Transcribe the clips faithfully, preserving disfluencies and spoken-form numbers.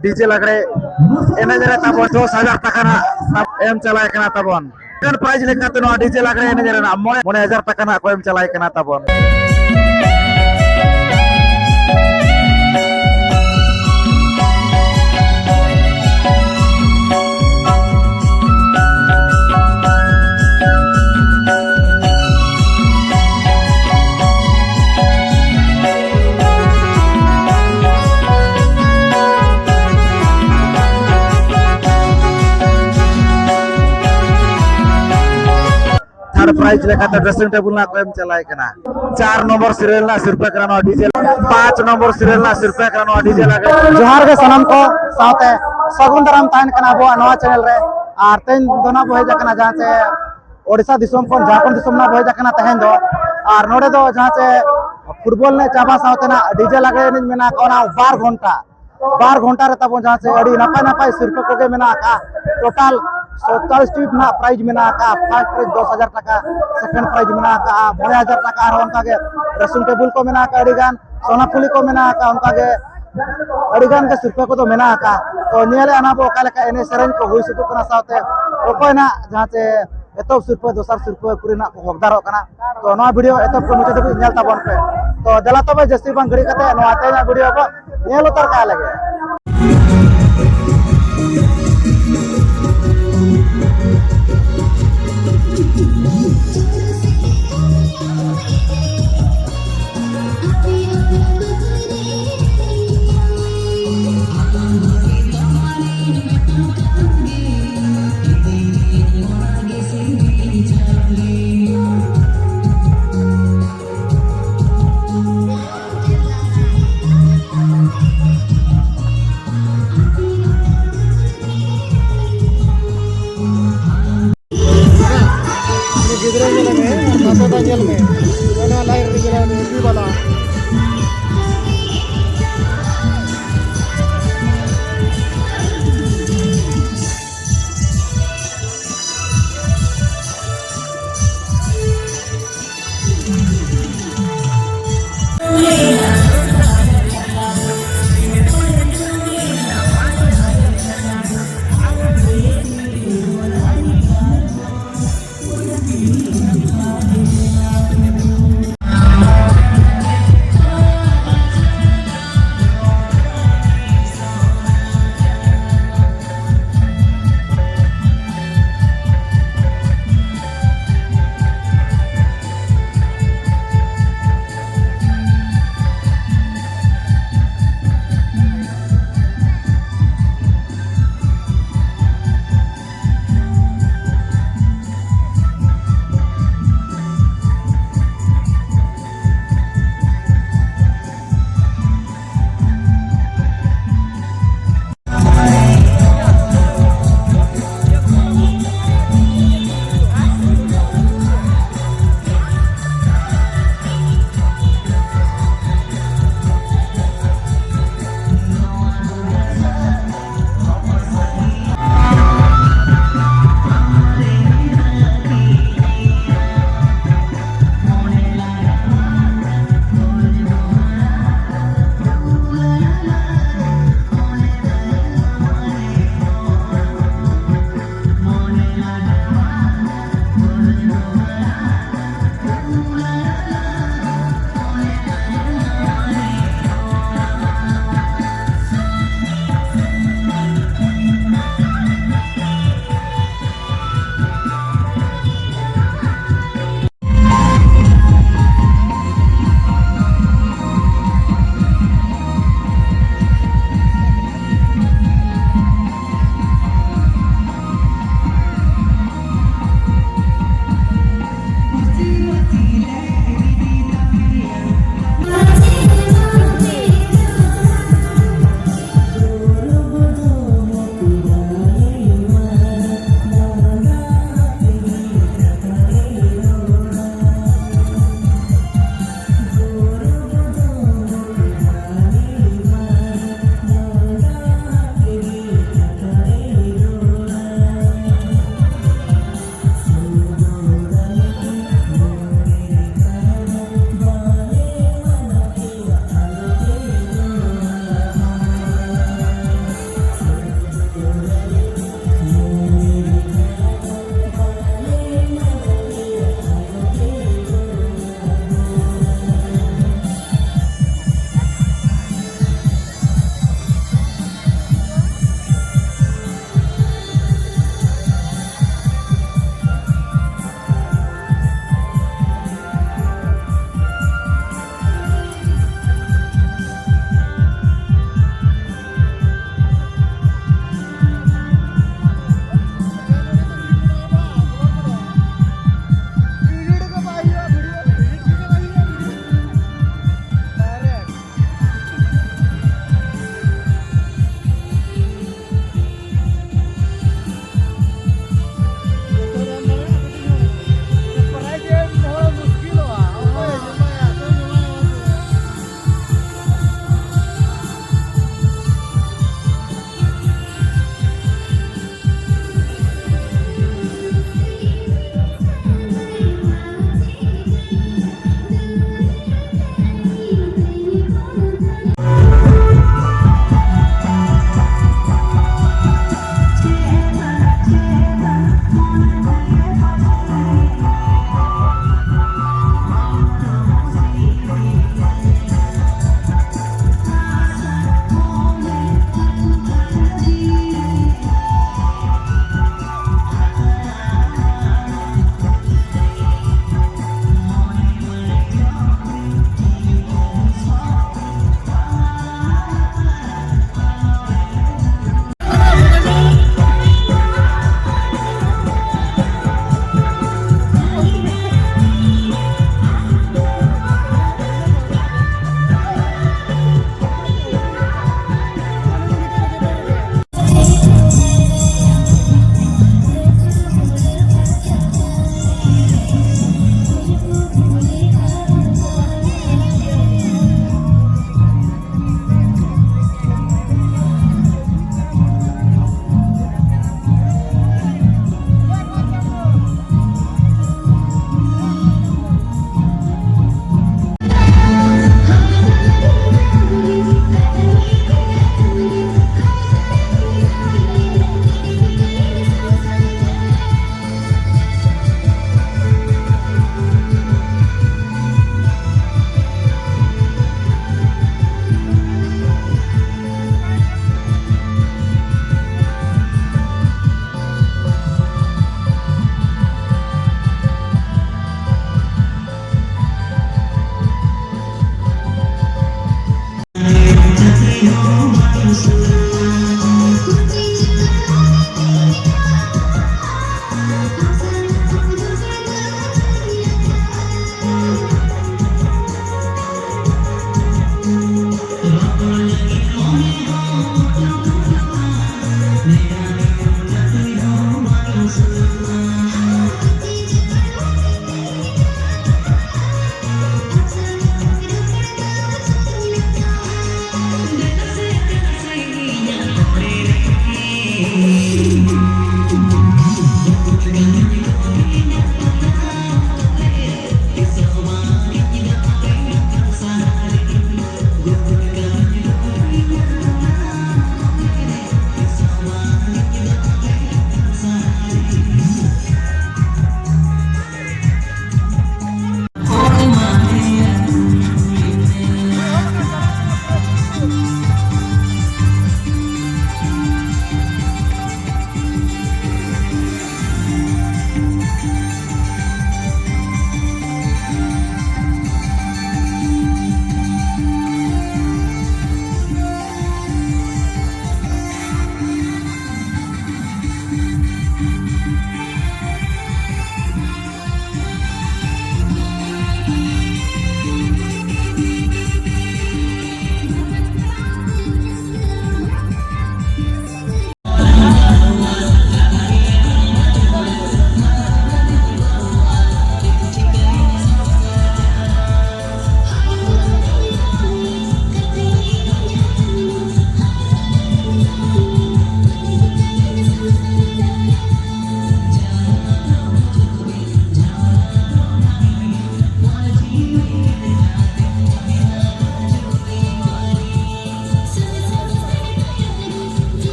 DJ ᱞᱟᱜᱽᱲᱮ ᱮᱱᱮᱡ ᱨᱮ ᱛᱟᱵᱚᱱ ᱫᱚᱥ ᱦᱟᱡᱟᱨ ᱴᱟᱠᱟ ᱱᱟᱜ ᱮᱢ ᱪᱟᱞᱟᱣ ᱠᱟᱱᱟ ᱛᱟᱵᱚᱱ᱾ ᱥᱮᱠᱮᱱᱰ ᱯᱨᱟᱭᱤᱡᱽ ᱞᱮᱠᱟᱛᱮ ᱱᱚᱣᱟ ᱰᱤᱡᱮ ᱞᱟᱜᱽᱲᱮ ᱮᱱᱮᱡ ᱨᱮᱱᱟᱜ ᱢᱚᱬᱮ, ᱢᱚᱬᱮ ᱦᱟᱡᱟᱨ ᱴᱟᱠᱟ ᱱᱟᱜ ᱠᱚ ᱮᱢ ᱪᱟᱞᱟᱣ ᱠᱟᱱᱟ ᱛᱟᱵᱚᱱ᱾ ᱛᱷᱟᱨᱰ ᱯᱨᱟᱭᱤᱡᱽ ᱞᱮᱠᱟᱛᱮ ᱰᱨᱮᱥᱤᱝ ᱴᱮᱵᱩᱞ ᱱᱟᱜ ᱠᱚ ᱮᱢ ᱪᱟᱞᱟᱭ ᱠᱟᱱᱟ᱾ ᱪᱟᱨ ᱱᱚᱢᱵᱚᱨ ᱥᱤᱨᱤᱭᱟᱞ ᱨᱮᱱᱟᱜ ᱥᱤᱨᱯᱟᱹ ᱠᱟᱱᱟ ᱱᱚᱣᱟ ᱰᱤᱡᱮ᱾ ᱯᱟᱸᱪ ᱱᱚᱢᱵᱚᱨ ᱥᱤᱨᱤᱭᱟᱞ ᱨᱮᱱᱟᱜ ᱥᱤᱨᱯᱟᱹ ᱠᱟᱱᱟ ᱱᱚᱣᱟ ᱰᱤᱡᱮ ᱞᱟᱜᱽᱲᱮ᱾ ᱡᱚᱦᱟᱨ ᱜᱮ ᱥᱟᱱᱟᱢ ᱠᱚ ᱥᱟᱶᱛᱮ ᱥᱟᱹᱜᱩᱱ ᱫᱟᱨᱟᱢ ᱛᱟᱦᱮᱱ ᱠᱟᱱᱟ ᱟᱵᱚᱣᱟᱜ ᱱᱚᱣᱟ ᱪᱮᱱᱮᱞ ᱨᱮ᱾ ᱟᱨ ᱛᱮᱦᱮᱧ ᱫᱚ ᱱᱟᱜ ᱵᱚ ᱦᱮᱡ ᱟᱠᱟᱱᱟ ᱡᱟᱦᱟᱸ ᱪᱮ ᱳᱰᱤᱥᱟ ᱫᱤᱥᱚᱢ ᱠᱷᱚᱱ ᱡᱷᱟᱲᱠᱷᱚᱸᱰ ᱫᱤᱥᱚᱢ ᱱᱟᱜ ᱵᱚ ᱦᱮᱡ ᱟᱠᱟᱱᱟ ᱛᱮᱦᱮᱧ ᱫᱚ᱾ ᱟᱨ ᱱᱚᱰᱮ ᱫᱚ ᱡᱟᱦᱟᱸ ᱪᱮ ᱯᱷᱩᱴᱵᱚᱞ ᱮᱱᱮᱡ ᱪᱟᱵᱟ ᱥᱟᱶᱛᱮ ᱱᱟᱜ ᱰᱤᱡᱮ ᱞᱟᱜᱽᱲᱮ ᱮᱱᱮᱡ ᱢᱮᱱᱟᱜ ᱚᱱᱟ ᱵᱟᱨ ᱜᱷᱚᱱᱴᱟ ᱵᱟᱨ ᱜᱷᱚᱱᱴᱟ ᱨᱮ ᱛᱟᱵᱚᱱ ᱡᱟᱦᱟᱸ ᱪᱮ ᱟᱹᱰᱤ ᱱᱟᱯᱟᱭ ᱱᱟᱯᱟᱭ ᱥᱤᱨᱯᱟᱹ ᱠᱚᱜᱮ ᱢᱮᱱᱟᱜ ᱟᱠᱟᱫᱼᱟ᱾ ᱴᱳᱴᱟᱞ ᱥᱚᱛᱛᱟᱞᱤᱥ ᱴᱤ ᱨᱮᱱᱟᱜ ᱯᱨᱟᱭᱤᱡᱽ ᱢᱮᱱᱟᱜ ᱟᱠᱟᱫᱼᱟ᱾ ᱯᱷᱟᱨᱥᱴ ᱯᱨᱟᱭᱤᱡᱽ ᱫᱚᱥ ᱦᱟᱡᱟᱨ ᱴᱟᱠᱟ, ᱥᱮᱠᱮᱱᱰ ᱯᱨᱟᱭᱤᱡᱽ ᱢᱮᱱᱟᱜ ᱟᱠᱟᱫᱼᱟ ᱢᱚᱬᱮ ᱦᱟᱡᱟᱨ ᱴᱟᱠᱟ, ᱟᱨ ᱚᱱᱠᱟᱜᱮ ᱰᱨᱮᱥᱤᱝ ᱴᱮᱵᱩᱞ ᱠᱚ ᱢᱮᱱᱟᱜ ᱟᱠᱟᱫᱼᱟ, ᱟᱹᱰᱤ ᱜᱟᱱ ᱥᱚᱱᱟ ᱯᱷᱩᱞᱤ ᱠᱚ ᱢᱮᱱᱟᱜ ᱟᱠᱟᱫᱼᱟ, ᱚᱱᱠᱟᱜᱮ ᱟᱹᱰᱤ ᱜᱟᱱ ᱜᱮ ᱥᱤᱨᱯᱟᱹ ᱠᱚᱫᱚ ᱢᱮᱱᱟᱜ ᱟᱠᱟᱫᱼᱟ᱾ ᱛᱚ ᱧᱮᱞᱮᱫᱼᱟ ᱱᱟᱜ ᱵᱚ ᱚᱠᱟ ᱞᱮᱠᱟ ᱮᱱᱮᱡ ᱥᱮᱨᱮᱧ ᱠᱚ ᱦᱩᱭ ᱥᱟᱹᱛᱚᱜ ᱠᱟᱱᱟ, ᱥᱟᱶᱛᱮ ᱚᱠᱚᱭ ᱱᱟᱜ ᱡᱟᱦᱟᱸ ᱪᱮ ᱮᱛᱚᱦᱚᱵ ᱥᱤᱨᱯᱟᱹ, ᱫᱚᱥᱟᱨ ᱥᱤᱨᱯᱟᱹ ᱠᱚᱨᱮᱱᱟᱜ ᱠᱚ ᱦᱚᱠᱫᱟᱨᱚᱜ ᱠᱟᱱᱟ᱾ ᱛᱚ ᱱᱚᱣᱟ ᱵᱷᱤᱰᱤᱭᱳ ᱮᱛᱚᱦᱚᱵ ᱠᱷᱚᱱ ᱢᱩᱪᱟᱹᱫ ᱫᱷᱟᱹᱵᱤᱡ ᱧᱮᱞ ᱛᱟᱵᱚᱱ ᱯᱮ᱾ ᱛᱚ ᱫᱮᱞᱟ ᱛᱚᱵᱮ ᱡᱟᱹᱥᱛᱤ ᱵᱟᱝ ᱜᱷᱟᱹᱲᱤᱡ ᱠᱟᱛᱮ ᱱᱚᱣᱟ ᱛᱮᱦᱮᱧᱟᱜ ᱵᱷᱤᱰᱤᱭᱳ ᱵᱚ ᱧᱮᱞ ᱩᱛᱟᱹᱨ ᱠᱟᱜ ᱞᱮᱜᱮ᱾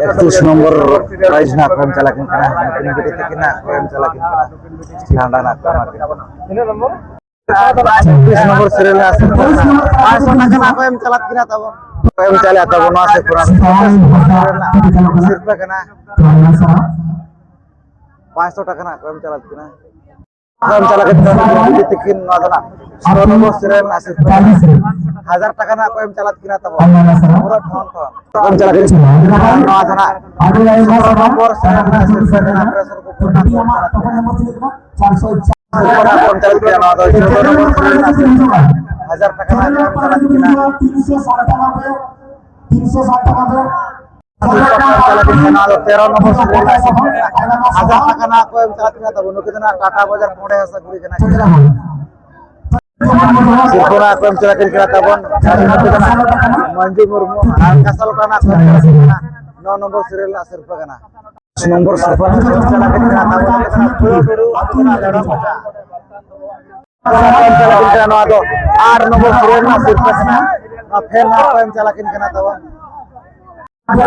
ᱮᱠᱛᱨᱤᱥ ᱱᱚᱢᱵᱚᱨ ᱯᱨᱟᱭᱤᱡᱽ ᱱᱟᱜ ᱠᱚ ᱮᱢ ᱪᱟᱞᱟᱜ ᱠᱟᱱᱟ, ᱱᱩᱠᱤᱱ ᱵᱤᱴᱤ ᱛᱟᱹᱠᱤᱱ ᱱᱟᱜ ᱠᱚ ᱮᱢ ᱪᱟᱞᱟᱜ ᱠᱟᱱᱟ, ᱡᱷᱟᱱᱰᱟ ᱱᱟᱜ ᱠᱚ ᱮᱢᱟ ᱠᱤᱱᱟ᱾ ᱛᱤᱱᱟᱹᱜ ᱱᱚᱢᱵᱚᱨ? ᱮᱠᱛᱨᱤᱥ ᱱᱚᱢᱵᱚᱨ ᱥᱤᱨᱤᱭᱟᱞ ᱨᱮ ᱟᱥᱮ ᱯᱟᱸᱪᱥᱚ ᱴᱟᱠᱟ ᱱᱟᱜ ᱠᱚ ᱮᱢ ᱪᱟᱞᱟᱜ ᱠᱟᱱᱟ ᱛᱟᱵᱚᱱ᱾ ᱠᱚ ᱮᱢ ᱪᱟᱞᱟᱜ ᱛᱟᱵᱚᱱ, ᱱᱚᱣᱟ ᱥᱤᱨᱯᱟᱹ ᱨᱮᱱᱟᱜ ᱥᱤᱨᱯᱟᱹ ᱠᱟᱱᱟ᱾ ᱯᱟᱸᱪᱥᱚ ᱴᱟᱠᱟ ᱱᱟᱜ ᱠᱚ ᱮᱢ ᱪᱟᱞᱟᱜ ᱠᱟᱱᱟ᱾ ᱠᱚ ᱮᱢ ᱪᱟᱞᱟᱜ ᱠᱟᱱᱟ ᱛᱤᱠᱤᱱ ᱱᱚᱣᱟ ᱫᱚ ᱱᱟᱜ ᱥᱚᱨᱚ ᱱᱚᱢᱵᱚᱨ ᱥᱤᱨᱤᱭᱟᱞ ᱨᱮᱱᱟᱜ ᱥᱤᱨᱯᱟᱹ ᱠᱟᱱᱟ᱾ ᱦᱟᱡᱟᱨ ᱴᱟᱠᱟ ᱱᱟᱜ ᱠᱚ ᱮᱢ ᱪᱟᱞᱟᱜ ᱠᱟᱱᱟ ᱛᱟᱵᱚᱱ᱾ ᱯᱩᱨᱟᱹ ᱴᱷᱚᱱ ᱴᱷᱚᱱ᱾ ᱠᱚ ᱮᱢ ᱪᱟᱞᱟᱜ ᱠᱟᱱᱟ᱾ ᱱᱚᱣᱟ ᱫᱚ ᱱᱟᱜ ᱥᱚᱨᱚ ᱱᱚᱢᱵᱚᱨ ᱥᱤᱨᱤᱭᱟᱞ ᱨᱮᱱᱟᱜ ᱥᱤᱨᱯᱟᱹ ᱠᱟᱱᱟ, ᱯᱨᱮᱥᱟᱨ ᱠᱩᱠᱟᱨ ᱱᱟᱜ ᱠᱚ ᱮᱢ ᱪᱟᱞᱟᱜ ᱠᱟᱱᱟ᱾ ᱥᱤᱨᱯᱟᱹ ᱱᱟᱜ ᱠᱚ ᱮᱢ ᱪᱟᱞᱟᱜ ᱠᱟᱱᱟ, ᱱᱚᱣᱟ ᱫᱚ ᱪᱳᱫᱫᱳ ᱱᱚᱢᱵᱚᱨ ᱥᱤᱨᱤᱭᱟᱞ ᱨᱮᱱᱟᱜ ᱥᱤᱨᱯᱟᱹ ᱠᱟᱱᱟ᱾ ᱦᱟᱡᱟᱨ ᱴᱟᱠᱟ ᱱᱟᱜ ᱠᱚ ᱮᱢ ᱪᱟᱞᱟᱜ ᱠᱟᱱᱟ᱾ ᱥᱤᱨᱯᱟᱹ ᱠᱚ ᱮᱢ ᱪᱟᱞᱟᱜ ᱠᱟᱱᱟ, ᱱᱚᱣᱟ ᱫᱚ ᱛᱮᱨᱚ ᱱᱚᱢᱵᱚᱨ ᱥᱤᱨᱤᱭᱟᱞ ᱨᱮᱱᱟᱜ ᱥᱤᱨᱯᱟᱹ ᱠᱟᱱᱟ᱾ ᱦᱟᱡᱟᱨ ᱴᱟᱠᱟ ᱱᱟᱜ ᱠᱚ ᱮᱢ ᱪᱟᱞᱟᱜ ᱠᱟᱱᱟ ᱛᱟᱵᱚᱱ᱾ ᱱᱩᱠᱤᱱ ᱫᱚ ᱱᱟᱜ ᱴᱟᱴᱟ ᱵᱟᱡᱟᱨ ᱠᱚᱸᱰᱮ ᱦᱟᱸᱥᱟ ᱠᱩᱲᱤ ᱠᱟᱱᱟ ᱠᱤᱱ᱾ ᱥᱤᱨᱯᱟᱹ ᱱᱟᱜ ᱠᱚ ᱮᱢ ᱪᱟᱞᱟᱜ ᱠᱤᱱ ᱠᱟᱱᱟ ᱛᱟᱵᱚᱱ᱾ ᱟᱨ ᱱᱩᱠᱤᱱ ᱫᱚ ᱱᱟᱜ ᱢᱚᱧᱡᱩ ᱢᱩᱨᱢᱩ ᱟᱨ ᱠᱟᱸᱥᱟ ᱞᱚᱴᱟ ᱱᱟᱜ ᱠᱚ ᱮᱢ ᱪᱟᱞᱟᱜ ᱠᱤᱱ ᱠᱟᱱᱟ᱾ ᱱᱚ ᱱᱚᱢᱵᱚᱨ ᱥᱤᱨᱤᱭᱟᱞ ᱨᱮᱱᱟᱜ ᱥᱤᱨᱯᱟᱹ ᱠᱟᱱᱟ᱾ ᱱᱚᱢᱵᱚᱨ ᱥᱤᱨᱯᱟᱹ ᱱᱟᱜ ᱠᱚ ᱮᱢ ᱪᱟᱞᱟᱜ ᱠᱤᱱ ᱠᱟᱱᱟ ᱛᱟᱵᱚᱱ᱾ ᱱᱩᱠᱤᱱ ᱫᱚ ᱱᱟᱜ ᱯᱷᱩᱞᱳ ᱴᱩᱰᱩ, ᱩᱱᱠᱤᱱ ᱫᱚ ᱱᱟᱜ ᱞᱮᱲᱚ ᱠᱚᱪᱟ᱾ ᱱᱚᱣᱟ ᱫᱚ ᱟᱴ ᱱᱚᱢᱵᱚᱨ ᱥᱤᱨᱤᱭᱟᱞ ᱨᱮᱱᱟᱜ ᱥᱤᱨᱯᱟᱹ ᱠᱟᱱᱟ᱾ ᱱᱚᱣᱟ ᱯᱷᱮᱱ ᱱᱟᱜ ᱠᱚ ᱮᱢ ᱪᱟᱞᱟᱜ ᱠᱤᱱ ᱠᱟᱱᱟ ᱛᱟᱵᱚᱱ᱾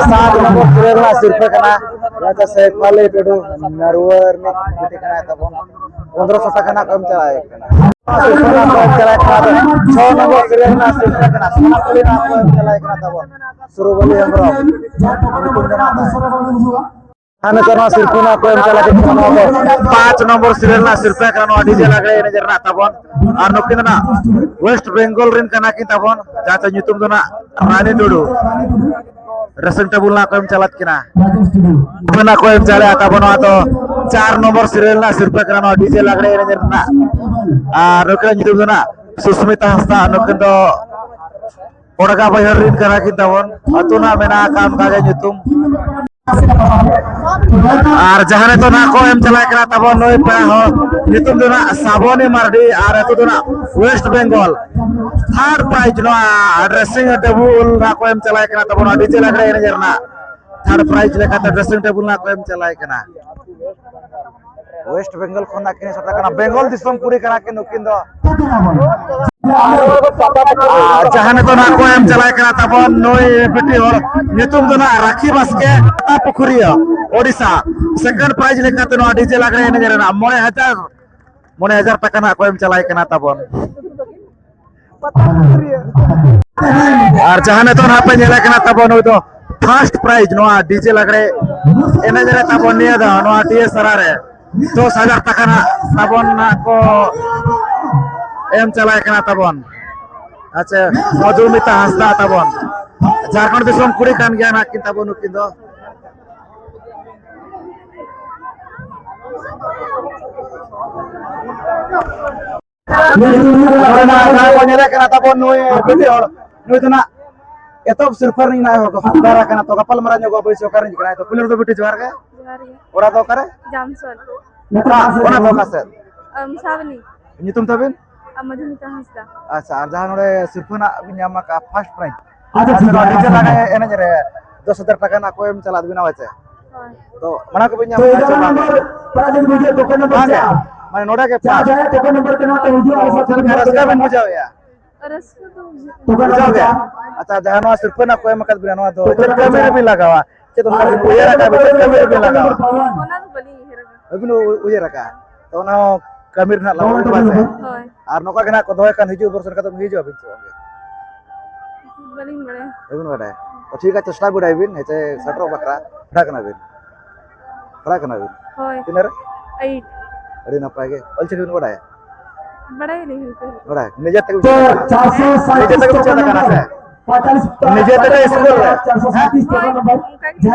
ᱥᱟᱛ ᱱᱚᱢᱵᱚᱨ ᱥᱤᱨᱤᱭᱟᱞ ᱨᱮᱱᱟᱜ ᱥᱤᱨᱯᱟᱹ ᱠᱟᱱᱟ᱾ ᱱᱚᱣᱟ ᱫᱚ ᱥᱮᱯᱷᱟᱞᱤ ᱴᱩᱰᱩ, ᱱᱟᱨᱣᱟᱨ ᱨᱤᱱᱤᱡ ᱵᱤᱴᱤ ᱠᱟᱱᱟᱭ ᱛᱟᱵᱚᱱ᱾ ᱯᱚᱱᱫᱽᱨᱚᱥᱚ ᱴᱟᱠᱟ ᱱᱟᱜ ᱠᱚ ᱮᱢ ᱪᱟᱞᱟᱜ ᱠᱟᱱᱟ᱾ ᱥᱤᱨᱯᱟᱹ ᱱᱟᱜ ᱠᱚ ᱮᱢ ᱪᱟᱞᱟᱜ ᱠᱟᱱᱟ᱾ ᱪᱷᱚ ᱱᱚᱢᱵᱚᱨ ᱥᱤᱨᱤᱭᱟᱞ ᱨᱮᱱᱟᱜ ᱥᱤᱨᱯᱟᱹ ᱠᱟᱱᱟ᱾ ᱥᱚᱱᱟᱯᱚᱞᱤ ᱱᱟᱜ ᱠᱚ ᱮᱢ ᱪᱟᱞᱟᱜ ᱠᱟᱱᱟ ᱛᱟᱵᱚᱱ᱾ ᱥᱩᱨᱩᱵᱟᱞᱤ ᱦᱮᱢᱵᱨᱚᱢ᱾ ᱧᱩᱛᱩᱢ ᱫᱚ ᱱᱟᱜ ᱟᱨ ᱱᱤᱛᱚᱜ ᱱᱚᱣᱟ ᱥᱤᱨᱯᱟᱹ ᱱᱟᱜ ᱠᱚ ᱮᱢ ᱪᱟᱞᱟᱜ ᱠᱟᱱᱟ, ᱱᱚᱣᱟ ᱫᱚ ᱯᱟᱸᱪ ᱱᱚᱢᱵᱚᱨ ᱥᱤᱨᱤᱭᱟᱞ ᱨᱮᱱᱟᱜ ᱥᱤᱨᱯᱟᱹ ᱠᱟᱱᱟ, ᱱᱚᱣᱟ ᱰᱤᱡᱮ ᱞᱟᱜᱽᱲᱮ ᱮᱱᱮᱡ ᱨᱮᱱᱟᱜ ᱛᱟᱵᱚᱱ᱾ ᱟᱨ ᱱᱩᱠᱤᱱ ᱫᱚ ᱱᱟᱜ ᱳᱭᱮᱥᱴ ᱵᱮᱝᱜᱚᱞ ᱨᱮᱱ ᱠᱟᱱᱟ ᱠᱤᱱ ᱛᱟᱵᱚᱱ, ᱡᱟᱦᱟᱸ ᱫᱚ ᱧᱩᱛᱩᱢ ᱫᱚ ᱱᱟᱜ ᱨᱟᱱᱤ ᱴᱩᱰᱩ᱾ ᱰᱨᱮᱥᱤᱝ ᱴᱮᱵᱩᱞ ᱱᱟᱜ ᱠᱚ ᱮᱢ ᱪᱟᱞᱟᱜ ᱠᱤᱱᱟ᱾ ᱥᱤᱨᱯᱟᱹ ᱱᱟᱜ ᱠᱚ ᱮᱢ ᱪᱟᱞᱟᱜᱼᱟ ᱛᱟᱵᱚᱱ, ᱱᱚᱣᱟ ᱫᱚ ᱪᱟᱨ ᱱᱚᱢᱵᱚᱨ ᱥᱤᱨᱤᱭᱟᱞ ᱨᱮᱱᱟᱜ ᱥᱤᱨᱯᱟᱹ ᱠᱟᱱᱟ, ᱱᱚᱣᱟ ᱰᱤᱡᱮ ᱞᱟᱜᱽᱲᱮ ᱮᱱᱮᱡ ᱨᱮᱱᱟᱜ᱾ ᱟᱨ ᱱᱩᱠᱤᱱᱟᱜ ᱧᱩᱛᱩᱢ ᱫᱚ ᱱᱟᱜ ᱥᱩᱥᱢᱤᱛᱟ ᱦᱟᱸᱥᱫᱟ, ᱱᱩᱠᱤᱱ ᱫᱚ ᱠᱚᱲᱜᱟ ᱵᱟᱹᱭᱦᱟᱹᱲ ᱨᱤᱱ ᱠᱟᱱᱟ ᱠᱤᱱ ᱛᱟᱵᱚᱱ, ᱟᱹᱛᱩ ᱱᱟᱜ ᱢᱮᱱᱟᱜ ᱟᱠᱟᱫ ᱚᱱᱠᱟ ᱜᱮ ᱧᱩᱛᱩᱢ᱾ ᱟᱨ ᱡᱟᱦᱟᱸ ᱱᱤᱛᱚᱜ ᱱᱟᱜ ᱠᱚ ᱮᱢ ᱪᱟᱞᱟᱭ ᱠᱟᱱᱟ ᱛᱟᱵᱚᱱ ᱱᱩᱭ ᱯᱮᱲᱟ ᱦᱚᱲ, ᱧᱩᱛᱩᱢ ᱫᱚ ᱱᱟᱜ ᱥᱟᱵᱚᱱᱤ ᱢᱟᱨᱰᱤ ᱟᱨ ᱟᱹᱛᱩ ᱫᱚ ᱱᱟᱜ ᱳᱭᱮᱥᱴ ᱵᱮᱝᱜᱚᱞ᱾ ᱛᱷᱟᱨᱰ ᱯᱨᱟᱭᱤᱡᱽ ᱱᱚᱣᱟ ᱰᱨᱮᱥᱤᱝ ᱴᱮᱵᱩᱞ ᱱᱟᱜ ᱠᱚ ᱮᱢ ᱪᱟᱞᱟᱭ ᱠᱟᱱᱟ ᱛᱟᱵᱚᱱ ᱰᱤᱡᱮ ᱞᱟᱜᱽᱲᱮ ᱮᱱᱮᱡ ᱨᱮᱱᱟᱜ᱾ ᱛᱷᱟᱨᱰ ᱯᱨᱟᱭᱤᱡᱽ ᱞᱮᱠᱟᱛᱮ ᱰᱨᱮᱥᱤᱝ ᱴᱮᱵᱩᱞ ᱱᱟᱜ ᱠᱚ ᱮᱢ ᱪᱟᱞᱟᱭ ᱠᱟᱱᱟ᱾ ᱳᱭᱮᱥᱴ ᱵᱮᱝᱜᱚᱞ ᱠᱷᱚᱱᱟᱜ ᱠᱤᱱ ᱥᱮᱴᱮᱨ ᱠᱟᱱᱟ, ᱵᱮᱝᱜᱚᱞ ᱫᱤᱥᱚᱢ ᱠᱩᱲᱤ ᱠᱟᱱᱟ ᱠᱤᱱ ᱱᱩᱠᱤᱱ ᱫᱚ᱾ ᱟᱨ ᱡᱟᱦᱟᱸ ᱱᱤᱛᱚᱜ ᱱᱟᱜ ᱠᱚ ᱮᱢ ᱪᱟᱞᱟᱭ ᱠᱟᱱᱟ ᱛᱟᱵᱚᱱ ᱱᱩᱭ ᱵᱤᱴᱤ ᱦᱚᱲ, ᱧᱩᱛᱩᱢ ᱫᱚ ᱱᱟᱜ ᱨᱟᱠᱷᱤ ᱵᱟᱥᱠᱮ, ᱯᱟᱛᱟ ᱯᱩᱠᱷᱩᱨᱤᱭᱟᱹ, ᱳᱰᱤᱥᱟ᱾ ᱥᱮᱠᱮᱱᱰ ᱯᱨᱟᱭᱤᱡᱽ ᱞᱮᱠᱟᱛᱮ ᱱᱚᱣᱟ ᱰᱤᱡᱮ ᱞᱟᱜᱽᱲᱮ ᱮᱱᱮᱡ ᱨᱮᱱᱟᱜ ᱢᱚᱬᱮ ᱦᱟᱡᱟᱨ, ᱢᱚᱬᱮ ᱦᱟᱡᱟᱨ ᱴᱟᱠᱟ ᱱᱟᱜ ᱠᱚ ᱮᱢ ᱪᱟᱞᱟᱭ ᱠᱟᱱᱟ ᱛᱟᱵᱚᱱ᱾ ᱟᱨ ᱡᱟᱦᱟᱸ ᱱᱤᱛᱚᱜ ᱱᱟᱦᱟᱜ ᱯᱮ ᱧᱮᱞᱮ ᱠᱟᱱᱟ ᱛᱟᱵᱚᱱ, ᱱᱩᱭ ᱫᱚ ᱯᱷᱟᱨᱥᱴ ᱯᱨᱟᱭᱤᱡᱽ ᱱᱚᱣᱟ ᱰᱤᱡᱮ ᱞᱟᱜᱽᱲᱮ ᱮᱱᱮᱡ ᱨᱮ ᱛᱟᱵᱚᱱ ᱱᱤᱭᱟᱹ ᱫᱚ ᱱᱚᱣᱟ ᱰᱤ ᱮᱥ ᱟᱨ ᱟᱨ ᱨᱮ ᱫᱚᱥ ᱦᱟᱡᱟᱨ ᱴᱟᱠᱟ ᱱᱟᱦᱟᱜ ᱛᱟᱵᱚᱱ ᱱᱟᱦᱟᱜ ᱠᱚ ᱮᱢ ᱪᱟᱞᱟᱭ ᱠᱟᱱᱟ ᱛᱟᱵᱚᱱ᱾ ᱟᱪᱪᱷᱟ, ᱢᱚᱫᱷᱩᱢᱤᱛᱟ ᱦᱟᱸᱥᱫᱟ ᱛᱟᱵᱚᱱ, ᱡᱷᱟᱲᱠᱷᱚᱸᱰ ᱫᱤᱥᱚᱢ ᱠᱩᱲᱤ ᱠᱟᱱ ᱜᱮᱭᱟ ᱱᱟᱦᱟᱜ ᱠᱤᱱ ᱛᱟᱵᱚᱱ ᱱᱩᱠᱤᱱ ᱫᱚ᱾ ᱱᱚᱰᱮ ᱱᱟᱜ ᱡᱟᱦᱟᱸ ᱵᱚᱱ ᱧᱮᱞᱮᱫ ᱠᱟᱱᱟ ᱛᱟᱵᱚᱱ ᱱᱩᱭ ᱵᱤᱴᱤ ᱦᱚᱲ, ᱱᱩᱭ ᱫᱚ ᱱᱟᱜ ᱮᱛᱚᱦᱚᱵ ᱥᱤᱨᱯᱷᱟᱹ ᱨᱤᱱᱤᱡ ᱱᱟᱜ ᱦᱚᱠᱫᱟᱨ ᱟᱠᱟᱱᱟ᱾ ᱛᱚ ᱜᱟᱯᱟᱞ ᱢᱟᱨᱟᱣ ᱧᱚᱜᱚᱜᱼᱟ ᱵᱟᱹᱭᱥᱤ ᱚᱠᱟᱨᱮᱱ ᱠᱟᱱᱟᱭ᱾ ᱛᱚ ᱯᱩᱭᱞᱩ ᱨᱮᱫᱚ ᱵᱤᱴᱤ ᱡᱚᱦᱟᱨ ᱜᱮ᱾ ᱡᱚᱦᱟᱨ ᱜᱮ᱾ ᱚᱲᱟᱜ ᱫᱚ ᱚᱠᱟᱨᱮ? ᱡᱟᱢᱥᱚᱞ᱾ ᱚᱲᱟᱜ, ᱚᱲᱟᱜ ᱫᱚ ᱚᱠᱟ ᱥᱮᱫ? ᱟᱢ, ᱥᱟᱵᱱᱤ᱾ ᱧᱩᱛᱩᱢ ᱛᱟᱵᱤᱱ? ᱟᱢ, ᱢᱚᱫᱷᱩᱢᱤᱛᱟ ᱦᱟᱸᱥᱫᱟ᱾ ᱟᱪᱪᱷᱟ, ᱟᱨ ᱡᱟᱦᱟᱸ ᱱᱚᱰᱮ ᱥᱤᱨᱯᱷᱟᱹ ᱱᱟᱜ ᱵᱤᱱ ᱧᱟᱢ ᱟᱠᱟᱫᱼᱟ first prize? ᱟᱪᱪᱷᱟ, ᱴᱷᱤᱠ ᱜᱮᱭᱟ᱾ ᱟᱪᱪᱷᱟ, ᱱᱚᱰᱮ ᱮᱱᱮᱡ ᱨᱮ ᱫᱚᱥ ᱦᱟᱡᱟᱨ ᱴᱟᱠᱟ ᱱᱟᱜ ᱠᱚ ᱮᱢ ᱪᱟᱞᱟᱫ ᱵᱤᱱᱟ ᱦᱚᱭ ᱪᱮ? ᱦᱳᱭ᱾ ᱛᱚ ᱢᱟᱲᱟᱝ ᱠᱚᱵᱤᱱ ᱧᱟᱢ ᱟᱠᱟᱫᱼᱟ ᱥᱮ ᱵᱟᱝ? ᱵᱟᱝ ᱜᱮ᱾ ᱢᱟᱱᱮ ᱱᱚᱰᱮ ᱜᱮ first᱾ ᱪᱮᱫ ᱞᱮᱠᱟ ᱨᱟᱹᱥᱠᱟᱹ ᱵᱤᱱ ᱵᱩᱡᱷᱟᱹᱣᱮᱫᱼᱟ? ᱨᱟᱹᱥᱠᱟᱹ ᱫᱚ ᱵᱩᱡᱷᱟᱹᱜ ᱠᱟᱱᱟ᱾ ᱵᱩᱡᱷᱟᱹᱣ ᱜᱮ? ᱟᱪᱪᱷᱟ, ᱡᱟᱦᱟᱸ ᱱᱚᱣᱟ ᱥᱤᱨᱯᱷᱟᱹ ᱱᱟᱜ ᱠᱚ ᱮᱢ ᱟᱠᱟᱫ ᱵᱤᱱᱟ, ᱱᱚᱣᱟ ᱫᱚ ᱪᱮᱫ ᱠᱟᱹᱢᱤ ᱨᱮᱵᱤᱱ ᱞᱟᱜᱟᱣᱟ? ᱪᱮᱫ ᱚᱱᱠᱟ ᱵᱤᱱ ᱩᱭᱦᱟᱹᱨ ᱟᱠᱟᱫ, ᱪᱮᱫ ᱠᱟᱹᱢᱤ ᱨᱮᱵᱤᱱ ᱞᱟᱜᱟᱣᱟ? ᱚᱱᱟ ᱫᱚ ᱵᱟᱹᱞᱤᱧ ᱩᱭᱦᱟᱹᱨ ᱟᱠᱟᱫᱟ᱾ ᱵᱟᱹᱵᱤᱱ ᱩ-, ᱩᱭᱦᱟᱹᱨ ᱟᱠᱟᱫᱼᱟ? ᱛᱚ ᱚᱱᱟ ᱦᱚᱸ ᱠᱟᱹᱢᱤ ᱨᱮᱱᱟᱜ ᱞᱟᱜᱟᱣ ᱵᱟᱝ ᱥᱮ? ᱦᱳᱭ᱾ ᱟᱨ ᱱᱚᱝᱠᱟ ᱜᱮ ᱱᱟᱜ ᱠᱚ ᱫᱚᱦᱚᱭ ᱠᱷᱟᱱ ᱦᱤᱡᱩᱜ ᱵᱚᱨᱥᱚ ᱞᱮᱠᱟ ᱫᱚ ᱦᱤᱡᱩᱜ ᱟᱵᱤᱱ ᱥᱮ ᱵᱟᱝ? ᱵᱟᱹᱞᱤᱧ ᱵᱟᱲᱟᱭᱟ᱾ ᱵᱟᱹᱵᱤᱱ ᱵᱟᱰᱟᱭᱟ? ᱛᱚ ᱴᱷᱤᱠ ᱟᱪᱷᱮ, ᱪᱮᱥᱴᱟ ᱵᱟᱲᱟᱭ ᱵᱤᱱ, ᱦᱮᱸ ᱪᱮ, ᱥᱮᱴᱮᱨᱚᱜ ᱵᱟᱠᱷᱨᱟ᱾ ᱯᱟᱲᱦᱟᱜ ᱠᱟᱱᱟ ᱵᱤᱱ? ᱦᱳᱭ᱾ ᱛᱤᱱᱟᱹᱜ ᱨᱮ? Eight᱾ ᱟᱹᱰᱤ ᱱᱟᱯᱟᱭ ᱜᱮ᱾ ᱚᱞᱪᱤᱠᱤ ᱵᱤᱱ ᱵᱟᱰᱟᱭᱟ? ᱵᱟᱲᱟᱭᱟᱞᱤᱧ ᱦᱚᱭᱛᱳ᱾ ᱵᱟᱲᱟᱭ? ᱱᱤᱡᱮ ᱛᱮᱜᱮ ᱵᱤᱱ ᱪᱮᱫ ᱟᱠᱟᱱᱟ ᱥᱮ? ᱱᱤᱡᱮ ᱛᱮᱜᱮ ᱵᱤᱱ ᱪᱮᱫ ᱟᱠᱟᱱᱟ ᱥᱮ? ᱦᱮᱸ? ᱦᱳᱭ, ᱚᱱᱠᱟ ᱜᱮ᱾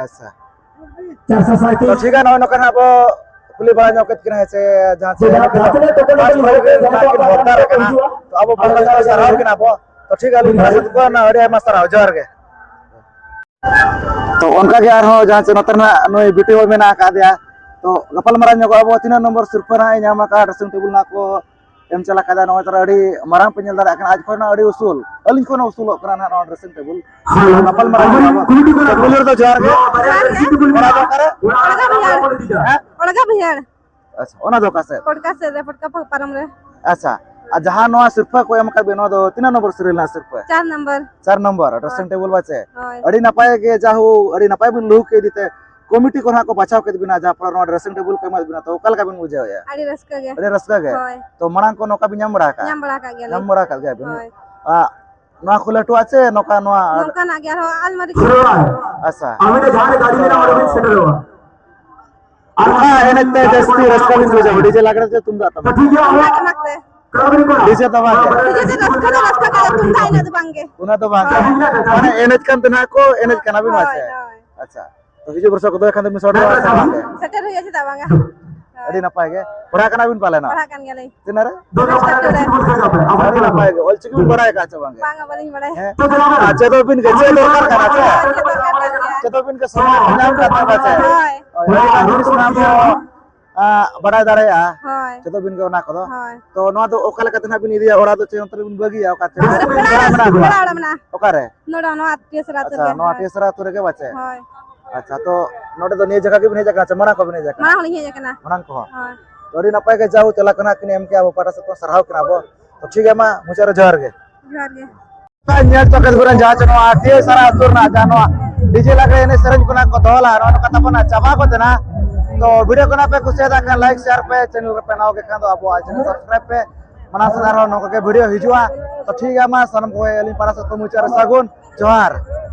ᱟᱪᱪᱷᱟ᱾ ᱛᱚ ᱴᱷᱤᱠ ᱜᱮᱭᱟ, ᱱᱚᱜᱼᱚᱭ ᱱᱚᱝᱠᱟ ᱱᱟᱜ ᱵᱚ ᱠᱩᱞᱤ ᱵᱟᱲᱟ ᱧᱚᱜ ᱠᱮᱫ ᱠᱤᱱᱟ, ᱦᱮᱸ ᱥᱮ, ᱡᱟᱦᱟᱸ ᱪᱮ ᱱᱤᱛᱚᱜ first prize ᱨᱮ ᱱᱟᱜ ᱠᱤᱱ ᱦᱚᱠᱫᱟᱨ ᱟᱠᱟᱱᱟ᱾ ᱛᱚ ᱟᱵᱚ ᱯᱟᱦᱴᱟ ᱥᱮᱫ ᱠᱷᱚᱱ ᱥᱟᱨᱦᱟᱣ ᱠᱤᱱᱟ ᱵᱚ᱾ ᱛᱚ ᱴᱷᱤᱠ ᱜᱮᱭᱟ, ᱟᱹᱞᱤᱧ ᱯᱟᱦᱴᱟ ᱥᱮᱫ ᱠᱷᱚᱱ ᱟᱹᱰᱤ ᱟᱭᱢᱟ ᱥᱟᱨᱦᱟᱣ, ᱡᱚᱦᱟᱨ ᱜᱮ᱾ ᱛᱚ ᱚᱱᱠᱟ ᱜᱮ ᱟᱨᱦᱚᱸ ᱡᱟᱦᱟᱸ ᱪᱮ ᱱᱚᱛᱮ ᱨᱮᱱᱟᱜ ᱱᱩᱭ ᱵᱤᱴᱤ ᱦᱚᱲ ᱢᱮᱱᱟᱜ ᱟᱠᱟᱫᱮᱭᱟ, ᱛᱚ ᱜᱟᱯᱟᱞ ᱢᱟᱨᱟᱣ ᱧᱚᱜᱚᱜ ᱟᱵᱚ ᱛᱤᱱᱟᱹᱜ ᱱᱚᱢᱵᱚᱨ ᱥᱤᱨᱯᱟᱹ ᱱᱟᱜ ᱮ ᱧᱟᱢ ᱟᱠᱟᱫᱼᱟ, dressing table ᱱᱟᱜ ᱠᱚ ᱮᱢ ᱪᱟᱞ ᱟᱠᱟᱫᱟ᱾ ᱱᱚᱜᱼᱚᱭ ᱛᱟᱨᱟ ᱟᱹᱰᱤ ᱢᱟᱨᱟᱝ ᱯᱮ ᱧᱮᱞ ᱫᱟᱲᱮᱭᱟᱜ ᱠᱟᱱᱟ, ᱟᱡ ᱠᱷᱚᱱ ᱦᱚᱸ ᱟᱹᱰᱤ ᱩᱥᱩᱞ, ᱟᱹᱞᱤᱧ ᱠᱷᱚᱱ ᱦᱚᱸ ᱩᱥᱩᱞᱚᱜ ᱠᱟᱱᱟ ᱱᱟᱦᱟᱜ ᱱᱚᱣᱟ dressing table᱾ ᱜᱟᱯᱟᱞ ᱢᱟᱨᱟᱣ ᱧᱚᱜᱚᱜ ᱟᱵᱚ᱾ ᱛᱚ ᱯᱩᱭᱞᱩ ᱨᱮᱫᱚ ᱡᱚᱦᱟᱨ ᱜᱮ᱾ ᱡᱚᱦᱟᱨ ᱜᱮ᱾ ᱚᱲᱟᱜ ᱫᱚ ᱚᱠᱟᱨᱮ? ᱚᱲᱟᱜ ᱫᱚ ᱵᱤᱦᱟᱹᱲ᱾ ᱦᱮᱸ? ᱚᱲᱟᱜ ᱫᱚ ᱵᱤᱦᱟᱹᱲ᱾ ᱟᱪᱪᱷᱟ, ᱚᱱᱟ ᱫᱚ ᱚᱠᱟ ᱥᱮᱫ? ᱯᱚᱴᱠᱟ ᱥᱮᱫ ᱨᱮ, ᱯᱚᱴᱠᱟ ᱯᱟᱨᱚᱢ ᱨᱮ᱾ ᱟᱪᱪᱷᱟ, ᱟᱨ ᱡᱟᱦᱟᱸ ᱱᱚᱣᱟ ᱥᱤᱨᱯᱷᱟᱹ ᱠᱚ ᱮᱢ ᱟᱠᱟᱫ ᱵᱤᱱᱟ, ᱱᱚᱣᱟ ᱫᱚ ᱛᱤᱱᱟᱹᱜ ᱱᱚᱢᱵᱚᱨ serial ᱨᱮᱱᱟᱜ ᱥᱤᱨᱯᱷᱟᱹ? ᱪᱟᱨ ᱱᱚᱢᱵᱚᱨ᱾ ᱪᱟᱨ ᱱᱚᱢᱵᱚᱨ, dressing table ᱵᱟᱪᱮ? ᱦᱳᱭ᱾ ᱟᱹᱰᱤ ᱱᱟᱯᱟᱭ ᱜᱮ, ᱡᱟ ᱦᱳ, ᱟᱹᱰᱤ ᱱᱟᱯᱟᱭ ᱵᱤᱱ ᱞᱩᱦᱩᱠ ᱠᱮᱫ ᱤᱫᱤ ᱛᱮ᱾ ᱠᱚᱢᱤᱴᱤ ᱠᱚ ᱱᱟᱦᱟᱜ ᱠᱚ ᱵᱟᱪᱷᱟᱣ ᱠᱮᱫ ᱵᱤᱱᱟ, ᱡᱟᱦᱟᱸ ᱯᱚᱨᱮ ᱱᱚᱣᱟ dressing table ᱠᱚ ᱮᱢᱟᱫ ᱵᱤᱱᱟ, ᱛᱚ ᱚᱠᱟ ᱞᱮᱠᱟ ᱵᱤᱱ ᱵᱩᱡᱷᱟᱹᱣᱮᱫᱼᱟ? ᱟᱹᱰᱤ ᱨᱟᱹᱥᱠᱟᱹ ᱜᱮ᱾ ᱟᱹᱰᱤ ᱨᱟᱹᱥᱠᱟᱹ ᱜᱮ? ᱦᱳᱭ᱾ ᱛᱚ ᱢᱟᱲᱟᱝ ᱠᱚ ᱱᱚᱝᱠᱟ ᱵᱤᱱ ᱧᱟᱢ ᱵᱟᱲᱟ ᱟᱠᱟᱫᱼᱟ? ᱧᱟᱢ ᱵᱟᱲᱟ ᱟᱠᱟᱫ ᱜᱮᱭᱟᱞᱤᱧ᱾ ᱧᱟᱢ ᱵᱟᱲᱟ ᱟᱠᱟᱫ ᱜᱮᱭᱟ ᱵᱤᱱ? ᱦᱳᱭ᱾ ᱟ, ᱱᱚᱣᱟ ᱠᱷᱚᱱ ᱞᱟᱹᱴᱩᱣᱟᱜ ᱪᱮ ᱱᱚᱝᱠᱟ ᱱᱚᱣᱟ? ᱱᱚᱝᱠᱟᱱᱟᱜ ᱜᱮ ᱟᱨᱦᱚᱸ ᱟᱞᱢᱟᱨᱤ ᱠᱚ᱾ ᱟᱪᱪᱷᱟ᱾ ᱟᱵᱤᱱ ᱫᱚ ᱡᱟᱦᱟᱸ ᱨᱮ ᱜᱟᱹᱰᱤ ᱢᱮᱱᱟᱜᱼᱟ, ᱚᱸᱰᱮ ᱵᱤᱱ ᱥᱮᱴᱮᱨᱚᱜᱼᱟ᱾ ᱟᱨ ᱚᱠᱟ ᱮᱱᱮᱡ ᱛᱮ ᱡᱟᱹᱥᱛᱤ ᱨᱟᱹᱥᱠᱟᱹ ᱵᱤᱱ ᱵᱩᱡᱷᱟᱹᱣᱟ? DJ ᱞᱟᱜᱽᱲᱮ ᱥᱮ ᱛᱩᱢᱫᱟᱜ ᱴᱟᱢᱟᱠ? ᱴᱷᱤᱠ ᱜᱮᱭᱟ, ᱛᱩᱢᱫᱟᱜ ᱴᱟᱢᱟᱠ ᱛᱮ᱾ DJ ᱛᱟᱵᱟ ᱛᱮ? DJ ᱛᱮ ᱨᱟᱹᱥᱠᱟᱹ ᱫᱚ ᱨᱟᱹᱥᱠᱟᱹ ᱜᱮ, ᱛᱩᱢᱫᱟᱜ ᱮᱱᱮᱡ ᱫᱚ ᱵᱟᱝ ᱜᱮ᱾ ᱚᱱᱟ ᱫᱚ ᱵᱟᱝ᱾ ᱦᱳᱭ᱾ ᱢᱟᱱᱮ ᱮᱱᱮᱡ ᱠᱟᱱ ᱛᱟᱦᱮᱱᱟ ᱠᱚ, ᱮᱱᱮᱡ ᱠᱟᱱᱟ ᱵᱤᱱ, ᱦᱳᱭ, ᱟᱪᱪᱷᱟ᱾ ᱦᱳᱭ᱾ ᱟᱪᱪᱷᱟ᱾ ᱛᱚ ᱦᱤᱡᱩᱜ ᱵᱚᱨᱥᱟ ᱠᱚᱫᱚ ᱮᱱᱠᱷᱟᱱ ᱫᱚ ᱢᱤᱥ ᱚᱰᱚᱠᱚᱜᱼᱟ ᱥᱮ ᱵᱟᱝ ᱜᱮ? ᱥᱮᱴᱮᱨ ᱦᱩᱭᱩᱜᱼᱟ, ᱪᱮᱫᱟᱜ ᱵᱟᱝᱟ? ᱟᱹᱰᱤ ᱱᱟᱯᱟᱭ ᱜᱮ᱾ ᱯᱟᱲᱦᱟᱜ ᱠᱟᱱᱟ ᱵᱤᱱ ᱯᱟᱞᱮᱱ? ᱯᱟᱲᱦᱟᱜ ᱠᱟᱱ ᱜᱮᱭᱟᱞᱤᱧ᱾ ᱛᱤᱱᱟᱹᱜ ᱨᱮ? ᱟᱹᱰᱤ ᱱᱟᱯᱟᱭ ᱜᱮ᱾ ᱚᱞᱪᱤᱠᱤ ᱵᱤᱱ ᱵᱟᱲᱟᱭ ᱟᱠᱟᱫ ᱪᱮ ᱵᱟᱝ? ᱵᱟᱝᱟ, ᱵᱟᱹᱞᱤᱧ ᱵᱟᱲᱟᱭᱟ᱾ ᱦᱮᱸ? ᱟᱨ ᱪᱮᱫᱚᱜ ᱵᱤᱱ ᱜᱮ, ᱪᱮᱫ ᱫᱚᱨᱠᱟᱨ ᱠᱟᱱᱟ ᱥᱮ? ᱪᱮᱫᱚᱜ ᱵᱤᱱ ᱜᱮ, ᱥᱚᱢᱚᱭ ᱠᱚ ᱧᱟᱢ ᱠᱟᱛᱮ ᱯᱟᱪᱮ᱾ ᱦᱳᱭ᱾ ᱦᱳᱭ, ᱟᱹᱰᱤ ᱜᱟᱱ ᱡᱤᱱᱤᱥ ᱠᱚ ᱟᱵᱚ, ᱟ, ᱵᱟᱲᱟᱭ ᱫᱟᱲᱮᱭᱟᱜᱼᱟ᱾ ᱦᱳᱭ᱾ ᱪᱮᱫᱚᱜ ᱵᱤᱱ ᱜᱮ ᱚᱱᱟ ᱠᱚᱫᱚ᱾ ᱦᱳᱭ᱾ ᱛᱚ ᱱᱚᱣᱟ ᱫᱚ ᱚᱠᱟ ᱞᱮᱠᱟᱛᱮ ᱱᱟᱦᱟᱜ ᱵᱤᱱ ᱤᱫᱤᱭᱟ? ᱚᱲᱟᱜ ᱫᱚ ᱪᱮᱫ ᱚᱱᱛᱮ ᱨᱮᱵᱤᱱ ᱵᱟᱹᱜᱤᱭᱟ? ᱚᱠᱟ ᱪᱮ? ᱚᱲᱟᱜ ᱨᱮ ᱢᱮᱱᱟᱜᱼᱟ᱾ ᱚᱲᱟᱜ ᱨᱮ ᱢᱮᱱᱟᱜᱼᱟ᱾ ᱚᱠᱟᱨᱮ? ᱱᱚᱰᱮ ᱱᱚᱣᱟ ᱴᱤᱭᱟᱹᱥᱟᱨᱟ ᱟᱹᱛᱩ ᱟᱪᱪᱷᱟ, ᱨᱮᱜᱮ᱾ ᱱᱚᱣᱟ ᱦᱳᱭ᱾ ᱴᱤᱭᱟᱹᱥᱟᱨᱟ ᱟᱹᱛᱩ ᱨᱮᱜᱮ ᱵᱟᱪᱮ? ᱦᱳᱭ᱾ ᱟᱪᱪᱷᱟ, ᱛᱚ ᱱᱚᱰᱮ ᱫᱚ ᱱᱤᱭᱟᱹ ᱡᱟᱭᱜᱟ ᱜᱮᱵᱤᱱ ᱦᱮᱡ ᱟᱠᱟᱱᱟ ᱪᱮ ᱢᱟᱲᱟᱝ ᱠᱷᱚᱱ ᱵᱤᱱ ᱦᱮᱡ ᱟᱠᱟᱱᱟ? ᱢᱟᱲᱟᱝ ᱦᱚᱸᱞᱤᱧ ᱦᱮᱡ ᱟᱠᱟᱱᱟ᱾ ᱢᱟᱲᱟᱝ ᱠᱚᱦᱚᱸ? ᱦᱳᱭ᱾ ᱛᱚ ᱟᱹᱰᱤ ᱱᱟᱯᱟᱭ ᱜᱮ, ᱡᱟᱦᱳ ᱪᱟᱞᱟᱜ ᱠᱟᱱᱟ ᱠᱤᱱ ᱮᱢ ᱠᱮᱜᱼᱟ, ᱟᱵᱚ ᱯᱟᱦᱴᱟ ᱥᱮᱫ ᱠᱷᱚᱱ ᱥᱟᱨᱦᱟᱣ ᱠᱤᱱᱟ ᱵᱚ᱾ ᱛᱚ ᱴᱷᱤᱠ ᱜᱮᱭᱟ, ᱢᱟ ᱢᱩᱪᱟᱹᱫ ᱨᱮ ᱡᱚᱦᱟᱨ ᱜᱮ᱾ ᱡᱚᱦᱟᱨ ᱜᱮ᱾ ᱧᱮᱞ ᱪᱚ ᱠᱮᱫ ᱵᱚᱱᱟ ᱡᱟᱦᱟᱸ ᱪᱮ ᱱᱚᱣᱟ ᱴᱤᱭᱟᱹᱥᱟᱨᱟ ᱟᱹᱛᱩ ᱨᱮᱱᱟᱜ ᱡᱟᱦᱟᱸ ᱱᱚᱣᱟ ᱰᱤᱡᱮ ᱞᱟᱜᱽᱲᱮ ᱮᱱᱮᱡ ᱥᱮᱨᱮᱧ ᱠᱚ ᱱᱟᱜ ᱠᱚ ᱫᱚᱦᱚᱞᱟ, ᱱᱚᱜᱼᱚ ᱱᱚᱝᱠᱟ ᱛᱟᱵᱚᱱᱟ ᱪᱟᱵᱟ ᱜᱚᱫ ᱮᱱᱟ᱾ ᱛᱚ ᱵᱷᱤᱰᱤᱭᱳ ᱠᱚ ᱱᱟᱜ ᱯᱮ ᱠᱩᱥᱤᱭᱟᱫᱟ ᱠᱷᱟᱱ ᱞᱟᱭᱤᱠ ᱥᱮᱭᱟᱨ ᱯᱮ, ᱪᱮᱱᱮᱞ ᱨᱮᱯᱮ ᱱᱟᱣᱟ ᱜᱮ ᱠᱷᱟᱱ ᱫᱚ ᱟᱵᱚᱣᱟᱜ ᱪᱮᱱᱮᱞ ᱥᱟᱵᱥᱠᱨᱟᱭᱤᱵ ᱯᱮ᱾ ᱢᱟᱲᱟᱝ ᱥᱮᱫ ᱟᱨᱦᱚᱸ ᱱᱚᱝᱠᱟ ᱜᱮ ᱵᱷᱤᱰᱤᱭᱳ ᱦᱤᱡᱩᱜᱼᱟ᱾ ᱛᱚ ᱴᱷᱤᱠ ᱜᱮᱭᱟ, ᱢᱟ ᱥᱟᱱᱟᱢ ᱠᱚᱜᱮ ᱟᱹᱞᱤᱧ ᱯᱟᱦᱴᱟ ᱥᱮᱫ ᱠᱷᱚᱱ ᱢᱩᱪᱟᱹᱫ ᱨᱮ ᱥᱟᱹᱜᱩᱱ ᱡᱚᱦᱟᱨ᱾